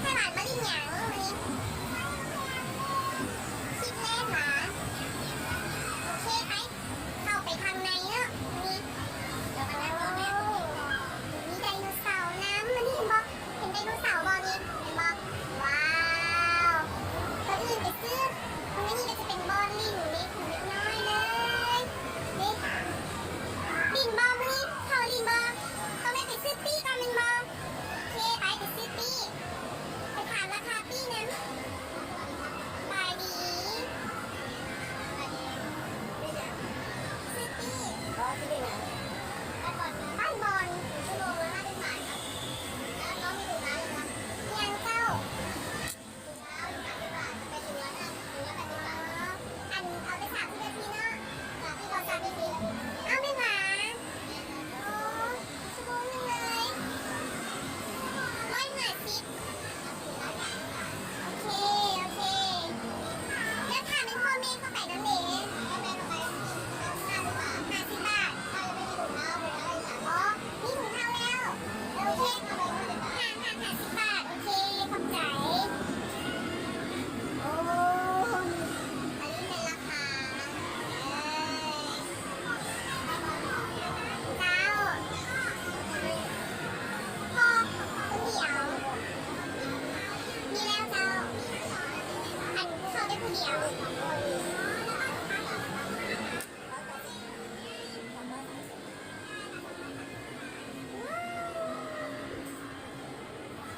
ໄຂ້ຫວານມາຫຼິ້ນຫຍັງມື້ນີ້? ຄິດເລ່ນຫວາ? ໂອເຄ ໄປ ເຂົ້າໄປຂ້າງໃນເນາະມື້ນີ້. ໂອ້ ມີໄດໂນເສົານຳ ມື້ນີ້ເຫັນບໍ່? ເຫັນໄດໂນເສົາບໍ່ນີ້? ເຫັນບໍ່? ວ້າວ ກ່ອນອື່ນໄປຊື້ ມື້ນີ້ກໍຈະເປັນບ່ອນຫຼິ້ນເດັກຂອງເດັກນ້ອຍເລີຍ ນີ້ ຫຼິ້ນບໍ່? ມື້ນີ້ເຂົ້າຫຼິ້ນບໍ່? ຕ້ອງໄດ້ໄປຊື້ປີ້ກ່ອນແມ່ນບໍ່? ໂອເຄ ໄປ ໄປຊື້ປີ້ ໄປຖາມລາຄາປີ້ນຳ. ສະບາຍດີ ຊື້ປີ້ ບໍ່ ຊື້ປີ້ຫຍັງ? ບາດບອນ ຊົ່ວໂມງລະຫ້າສິບບາດ. ຫຍັງເຈົ້າ? ອໍ ອັນ ເອົາແຕ່ສາມສິບນາທີເນາະ. ເອົາແມ່ນຫວາ? ໂອ້ ຊົ່ວໂມງໜຶ່ງເລີຍ ຮ້ອຍຫ້າສິບ. ໂອເຄ ໂອເຄ ແລ້ວຖ້າແມ່ນພໍ່ແມ່ເຂົ້າໄປນຳເດ? ຫ້າສິບບາດ. ອໍ ມີຖົງເທົ້າແລ້ວ. ໂອເຄ ຫ້າ ຫ້າ ຫ້າສິບບາດ. ໂອເຄ ຂອບໃຈ. ໂອ້ ອັນນີ້ແມ່ນລາຄາ ເອີ ເຈົ້າ ພໍ່ຄົນດຽວ ມີແລ້ວເຈົ້າ ອັນ ເຂົ້າແຕ່ຜູ້ດຽວ.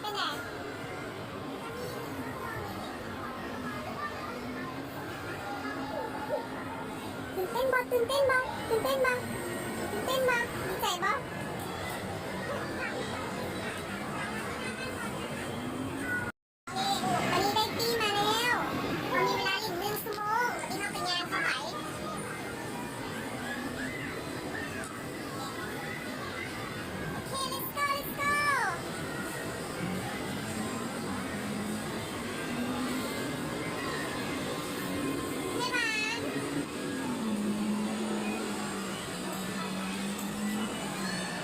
ເປັນໃດ? ຕື່ນເຕັ້ນບໍ່? ຕື່ນເຕັ້ນບໍ່? ຕື່ນເຕັ້ນບໍ່? ຕື່ນເຕັ້ນບໍ່? ດີໃຈບໍ່? ເຢ້ ຕອນນີ້ໄດ້ປີ້ມາແລ້ວ ເຮົາມີເວລາຫຼິ້ນໜຶ່ງຊົ່ວໂມງ ຕອນນີ້ເຮົາໄປຍ່າງເຂົ້າໄປ. ໂອເຄ ເລັດໂກ ເລັດໂກ ບາຍບາຍ.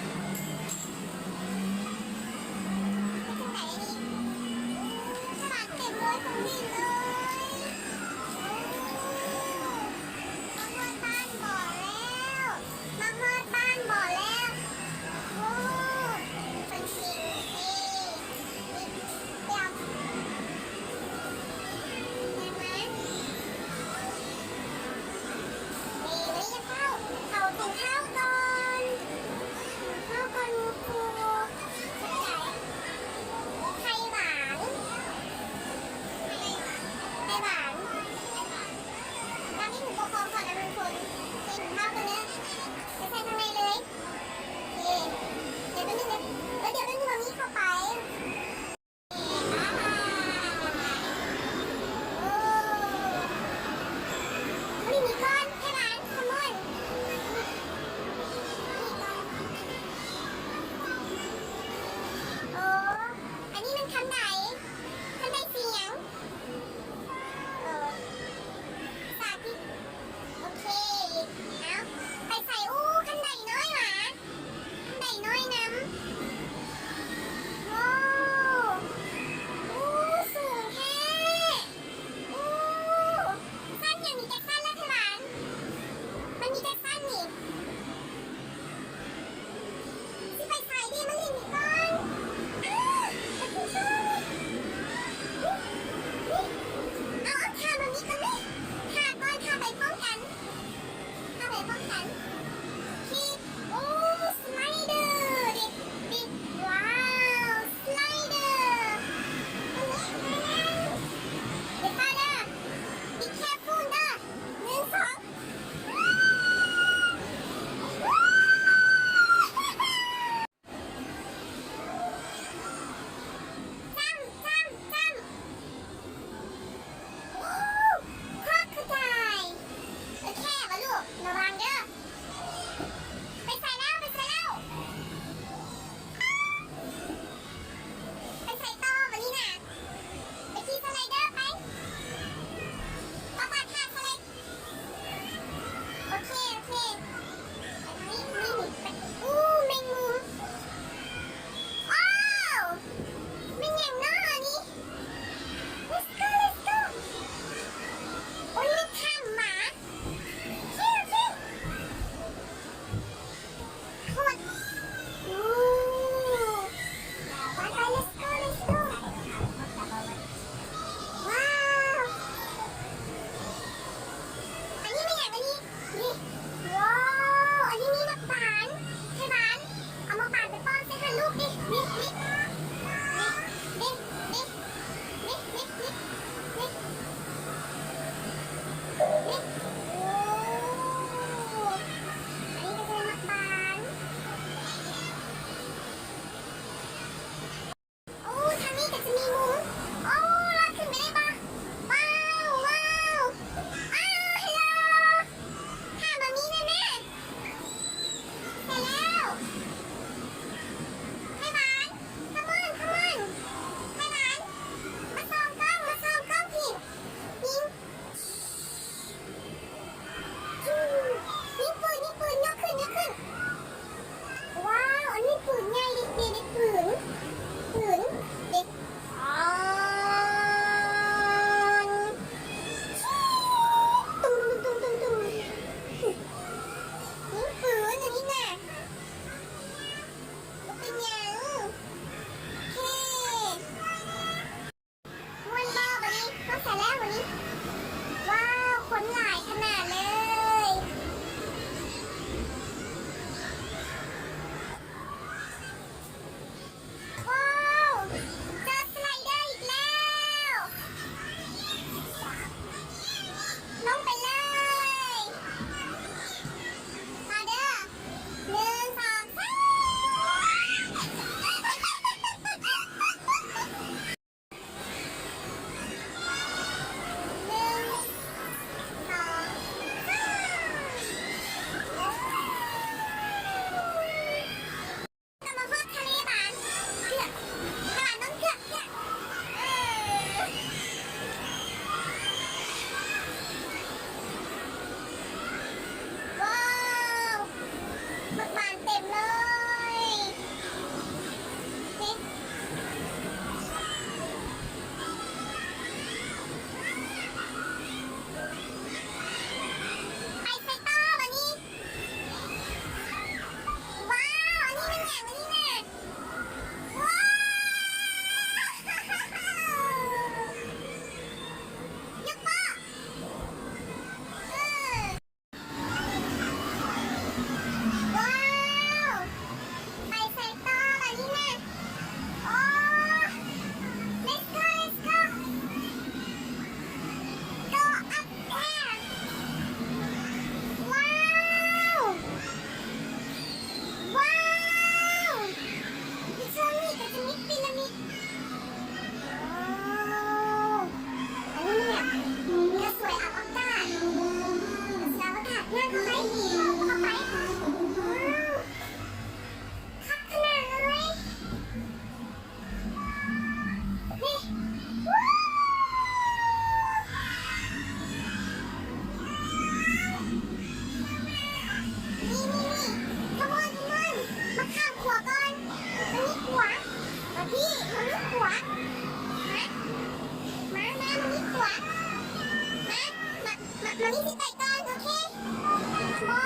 ມາມີຊິໄປກ່ອນ ໂອເຄ ບໍ່ ມາ ມາ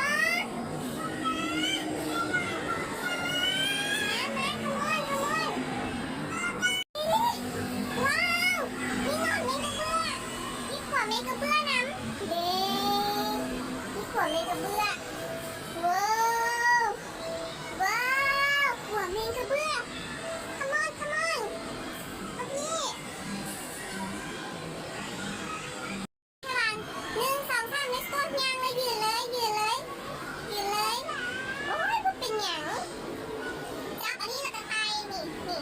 come on come on ວ້າວ ມີໜອນແມງກະເບື້ອ ມີຂົວແມງກະເບື້ອນຳ ເດ້ ມີຂົວແມງກະເບື້ອ ວ້າວ ວ້າວ ຂົວແມງກະເບື້ອ come on come on ມາພີ້. ໜຶ່ງ ສອງ ສາມ let's go ຍ່າງເລີຍ ຢືນເລີຍ ຢືນເລີຍ ຢືນເລີຍ ໂອ້ຍ ບໍ່ເປັນຫຍັງ ຈັບອັນນີ້ແລ້ວກໍໄຕ່ ນີ້ ນີ້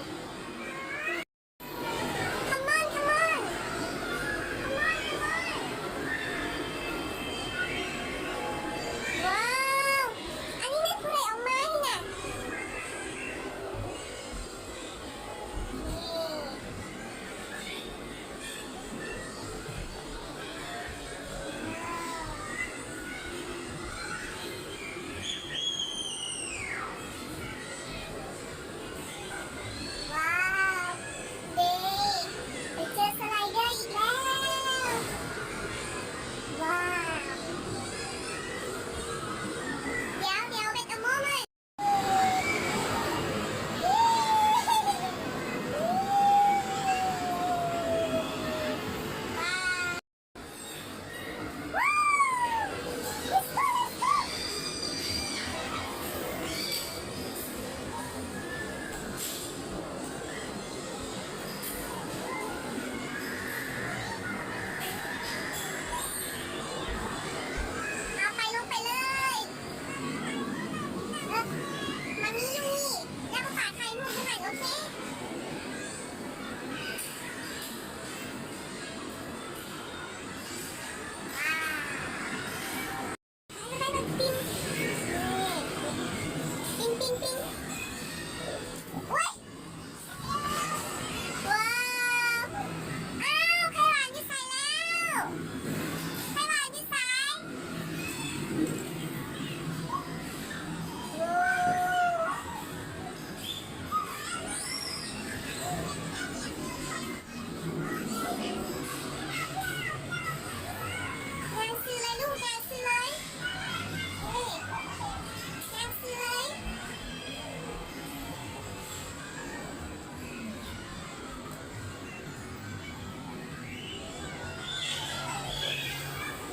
come on come on come on come on ວ້າວ ອັນນີ້ແມ່ນຜູ້ໃດເອົາມານີ້ນະ? ເອົາໄປ ລົງໄປເລີຍ ມາມີຢູ່ນີ້ ແລ້ວກໍຝາກຖ່າຍຮູບໃຫ້ ໂອເຄ ປີ້ນ ປີ້ນ ປີ້ນ ໂອ້ຍ ວ້າວ ອ້າວ ໄຂ່ຫວານຢູ່ໃສແລ້ວ? ໄຂ່ຫວານຢູ່ໃສ? ໂອ້ ຍ່າງຊື່ເລີຍລູກ ຍ່າງຊື່ເລີຍ ເອີ ຍ່າງຊື່ເລີຍ. ເ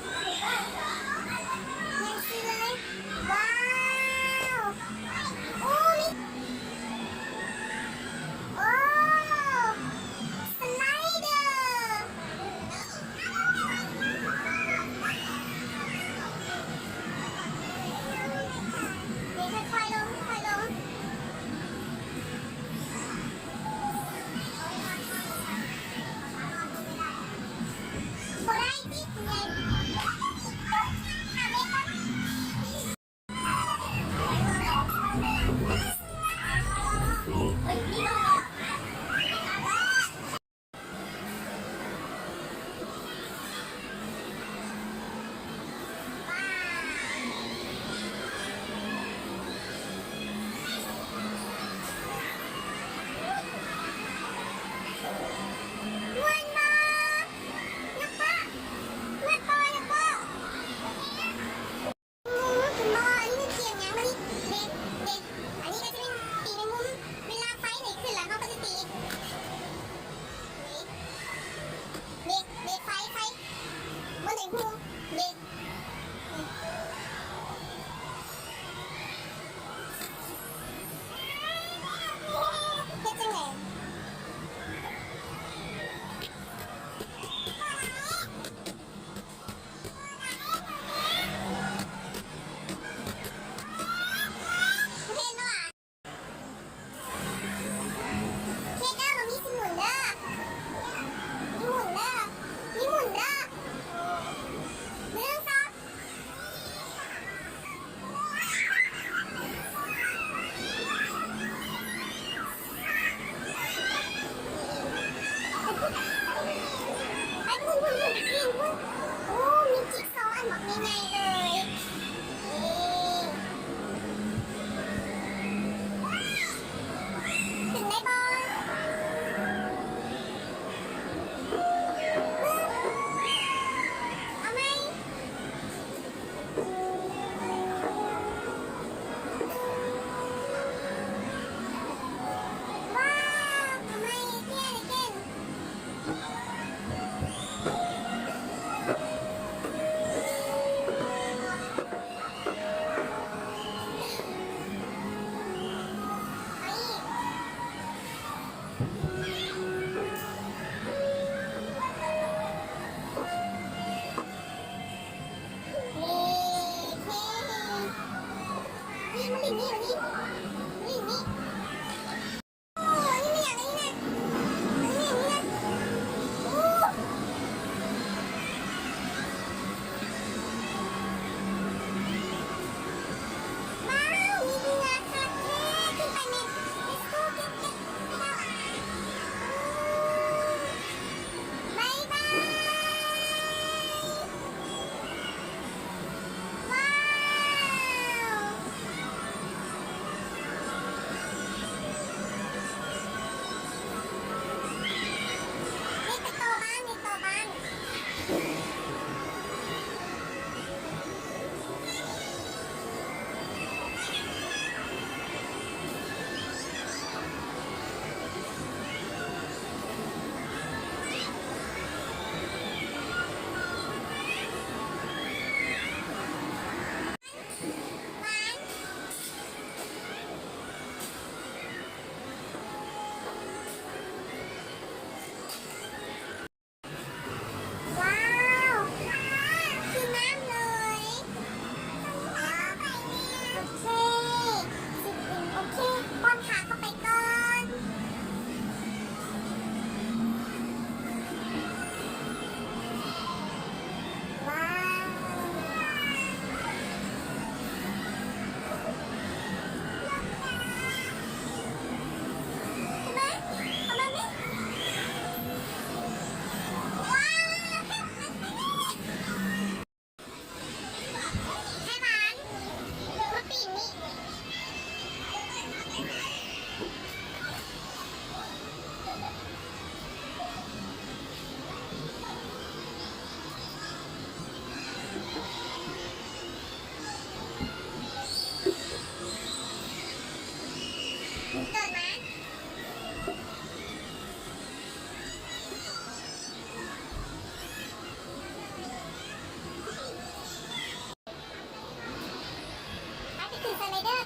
ເຊີນເລີຍເດີ